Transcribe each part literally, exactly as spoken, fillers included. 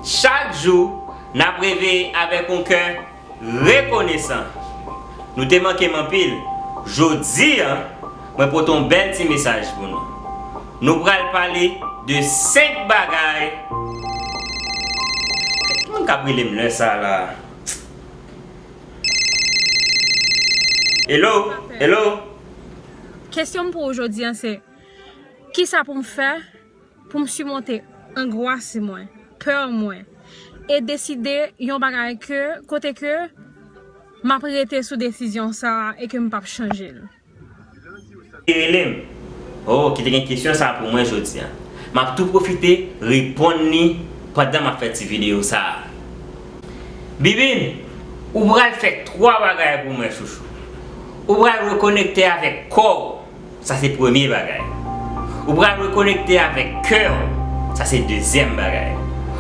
Chak jou, n ap reveye avèk yon kè rekonesan. Nou te manke m anpil. Jodi a, mwen pote yon bèl ti mesaj pou nou. Nou pral pale de senk bagay. Ki moun k ap rele m lè sa la? Hello? Hello? Kesyon m pou ou jodi a se, kisa pou m fè pou m simonte angwas mwen, pè mwen, e deside yon bagay ke, kote ke m ap rete sou desizyon sa a e ke m p ap chanje l? Ki rele m? Oh, ki te gen kesyon sa a pou mwen jodi a. M ap tou pwofite reponn li pandan m ap fè ti videyo sa a. Bibin, ou pral fè twa bagay pou mwen, chouchou. Ou pral rekonekte avèk kò w, sa se premye bagay. Ou pral rekonekte avèk kè w, sa se dezyèm bagay.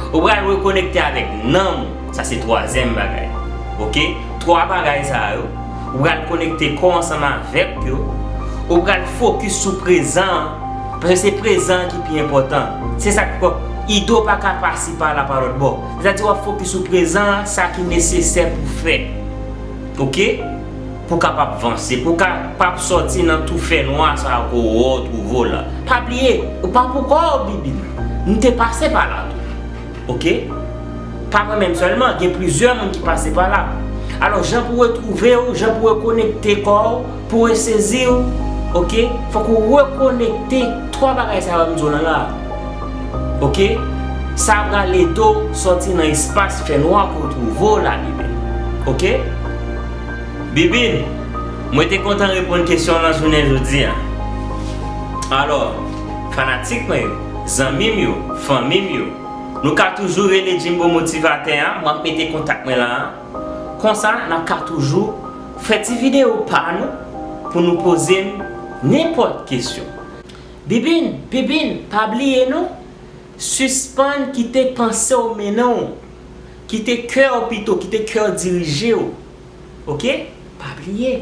Ou pral rekonekte avèk nanm ou, sa se twazyèm bagay. Oke? Twa bagay sa yo, ou pral konekte kò ansanm avèk yo. Ou pral fokis sou prezan an, paske se prezan an ki pi enpòtan. Se sa k fè ide w pa ka pase pa la pa lòt bò. Sètadi w ap fokis sou prezan an, sa ki nesesè pou fè. Oke? Pou w kapab vanse, pou w kapab sòti nan tou fènwa sa a ke w wè w twouve w la. Pa bliye, ou pa pou kò w, Bibin. M te pase pa la tou. Oke? Pa mwen menm sèlman, gen plizyè moun ki pase pa la. Alò, jan pou w retwouve w, jan pou w rekonekte kò w, pou w resezi w, oke? Fòk ou rekonekte twa bagay sa yo m di w lan la. Oke? Sa pral ede w sòti nan espas fènwa ke w twouve w la, Bibin. Oke? Bibin, mwen te kontan reponn kesyon w lan jounen jodi a. Alò, fanatik mwen yo, zanmi m yo, fanmi m yo, nou ka toujou rele Jimbo Motivatè a, m ap mete kontak mwen la a. Konsa, n ap ka toujou fè ti videyo pa nou pou nou poze m nenpòt kesyon. Bibin, Bibin, pa bliye non, sispann kite panse w mennen w. Kite kè w pito, kite kè w dirije w. Oke? Pa bliye.